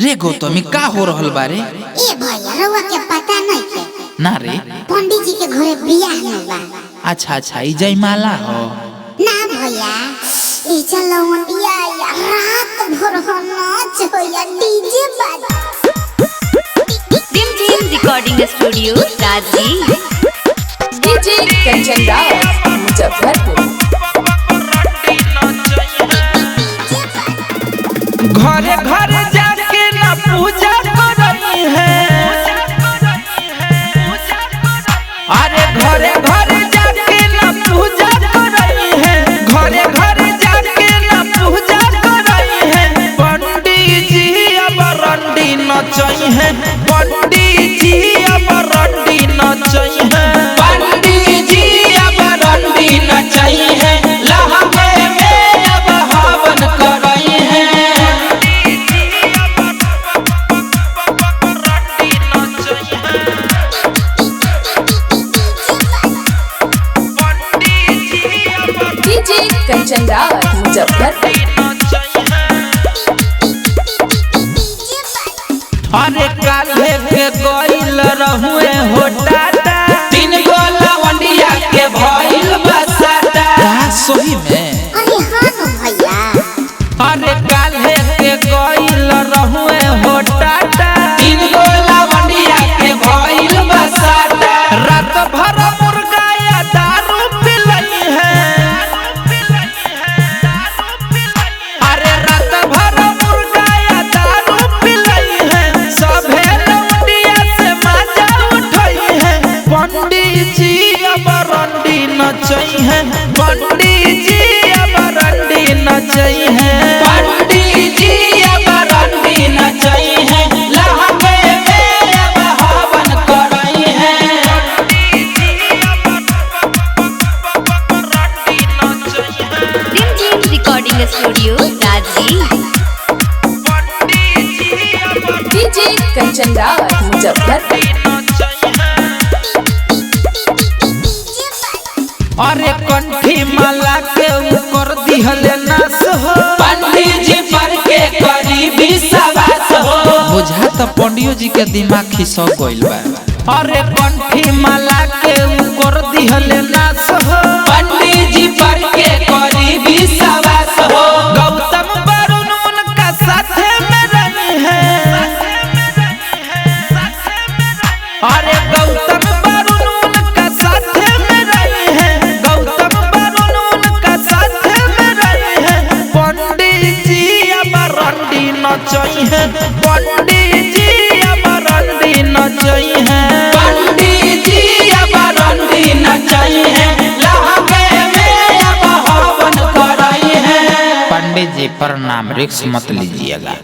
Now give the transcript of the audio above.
रे गौतमी का हो रहल बारे? ए भैया, रउआ के पता नहीं के? ना रे। पंडित जी के घरे बियाह न बा। अच्छा अच्छा, ई जयमाला हो? ना भैया, ई चलवंडिया या रात भर हो नाच हो या डीजे बाज। Rim Jhim recording studio Rajgir. DJ Kanchan Raj, Muzaffarpur. घरे घरे जाके ना पूजा करई है। अरे घरे घरे जाके ना पूजा करई है। घरे घरे जाके ना पूजा करई है। पंडित जी अब रंडी नचई है। पंडित जी अब रंडी नचई है। पंडित जी अब रंडी नचई है, लहंगे में अब हवन करई है। डीजे कंचन राज, मुजफ्फरपुर। अरे काल्हे के गइल रहुए हो टाटा। तीन गो लवंडिया के भइल बसाटा। का सही में? अरे हाँ न भैया। अरे काल्हे के गइल रहुए हो टाटा। तीन गो लवंडिया के भइल बसाटा। रात भर मुर्गा या दारू पिलई है। अरे रात भर मुर्गा या दारू पिलई है। सभे लौंडिया से मजा उठई है। पंडित जी अब रंडी नचई है। पंडित जी अब रंडी नचई है। पंडित जी अब रंडी नचई है, लहंगे में अब हवन करई है। Rim Jhim recording studio Rajgir. DJ Kanchan Raj, Muzaffarpur. अरे कंठी माला के ऊपर दिहले नास हो। पंडित जी पर के करी विश्वास हो। बुझा त पंडियो जी के दिमाग खिसक गइल बा। अरे कंठी माला के ऊपर दिहले नास हो। पंडित जी पर के करी विश्वास हो। गौतम वरुण उनका साथे में रही है। अरे गौतम वरुण उनका साथे में रही है। गौतम वरुण उनका साथे में रही है। पंडित जी अब रंडी नचई है। पंडित जी अब रंडी नचई है। पंडित जी अब रंडी नचई है, लहंगे में अब हवन करई है। पंडित जी प्रणाम, रिक्स मत लीजिएगा।